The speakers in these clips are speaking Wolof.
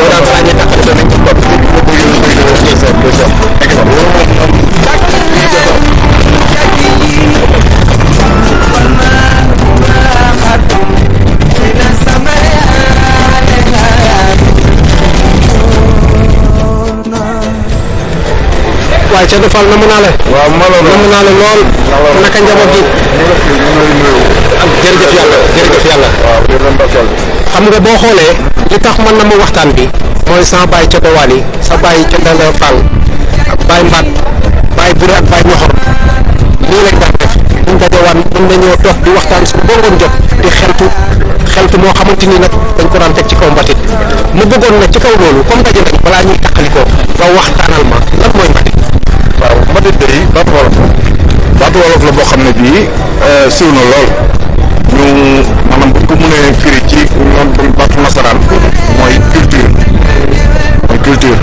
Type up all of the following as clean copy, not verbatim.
boo daan ràññee taxaw danañ ko topp waaye Thierno Fall namm naa la. waaw namm naa la lool. naka njaboot gi. jërëjëf yàlla jërëjëf yàlla. xam nga boo xoolee li tax man na ma waxtaan bi mooy sama baay ca Dowali sa baay ca Ndanda Fall ak baay Mbaat baay Bure ak baay Ñoxor lii lañ daan def buñ dajewaan mën nañoo toog di waxtaan su ba ngoon jot di xeltu moo xamante ni nag dañ ko daan teg ci kaw mbatit mu bëggoon nag ci kaw loolu comme daje nañ balaa ñuy tàqalikoo nga waxtaanal ma lan mooy mbatit. waaw mbatit day baatu wolof la boo xam ne bii siiw na lool ñu maanaam buñ ko mënee firi ci baatu nasaraan mooy culture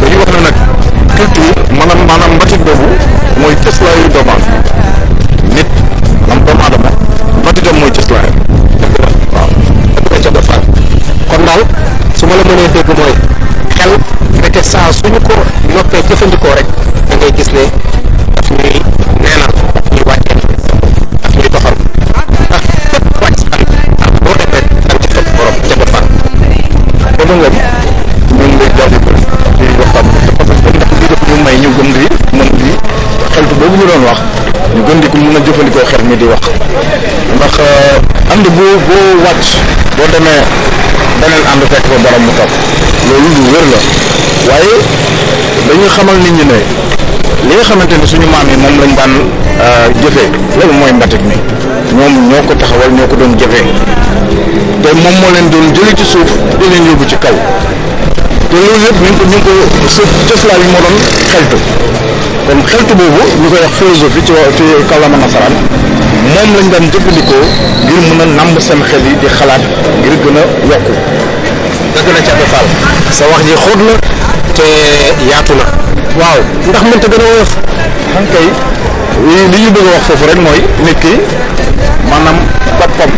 dañuy wax ne nag culture maanaam mbatit boobu mooy cëslaayu doomu aadama nit am doomu aadama mbatitam mooy cëslaayam waaw ca defar kon daal su ma la mënee dégg mooy xel fekke saa suñu ko noppee jëfandikoo rek da ngay gis ne daf ñuy neenal ñuy wàccee daf ñuy doxal ndax képp wàcc fan boo defee dang ci fekk borom ca defar ba ma ngam ñun lay jaajëfal ci waxtaan bi parce que ndax lii def ñu may ñu gëm di mën di xeltu boobu ñu doon wax ñu gën di ko mën a jëfandikoo xel mi di wax ndax ànd boo wàcc boo demee beneen ànd fekk fa borom mu topp loolu lu wér la waaye dañuy xamal nit ñi ne li nga xamante ne suñu maam yi moom lañ daan jëfee loolu mooy mbatit mi ñoom ñoo ko taxawal ñoo ko doon jëfee te moom moo leen doon jëlee ci suuf di leen yóbbu ci kaw te loolu yëpp ñu ngi ko cëslaay yi moo doon xeltu kon xeltu boobu ñu koy wax philosophie ci kàllaama nasaraan moom lañ daan jëfandikoo ngir mën a nàmb seen xel yi di xalaat ngir gën a yokku. dëgg la Thierno Fall sa wax ji xóot na te yaatu na waaw ndax mënta gën a woyof xam kay li ñu bëgg a wax foofu rek mooy nit ki maanaam boppam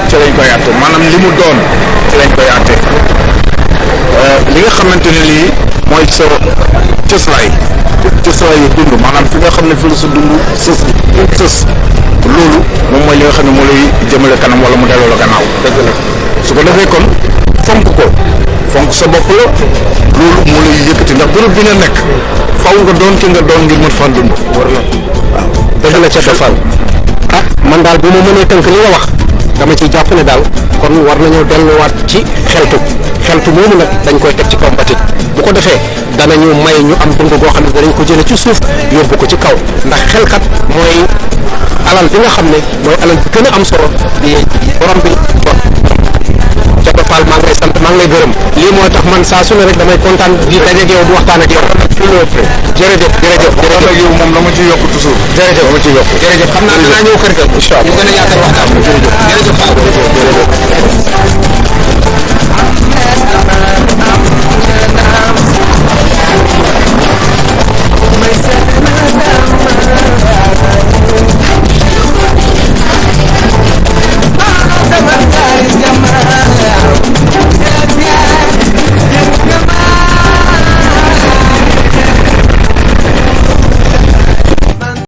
ci lañ koy àtte maanaam li mu doon ci lañ koy àtte li nga xamante ne lii mooy sa cëslaay yu dund maanaam fi nga xam ne fi la sa dund sës loolu moom mooy li nga xam ne moo lay jëmale kanam wala mu delloo la gannaaw. dëgg la su ko defee kon fonk sa bopp la loolu moo lay yëkkati ndax bërëb bi nga nekk faw nga doon ki nga doon ngir mën faa dund. war na waaw dëgg la ca defal man daal bu ma mënee tënk li nga wax dama ciy jàpp ne daal kon war nañoo delluwaat ci xeltu moomu nag dañ koy teg ci kaw mbatit bu ko defee danañu may ñu am dund goo xam ne danañ ko jële ci suuf yóbbu ko ci kaw ndax xelkat mooy alal bi nga xam ne mooy alal bi gën a am solo di borom bi bon Thierno Fall maa ngi lay sant maa ngi lay gërëm lii moo tax man saa su ne rek damay kontaan di dajeeg yow di waxtaan ak yow jërëjëf ak yow moom la ma ciy yokk toujours jërëjëf xam naa dinaa ñëw kër ga ñu gën a yaatal waxtaan jërëjëf Fall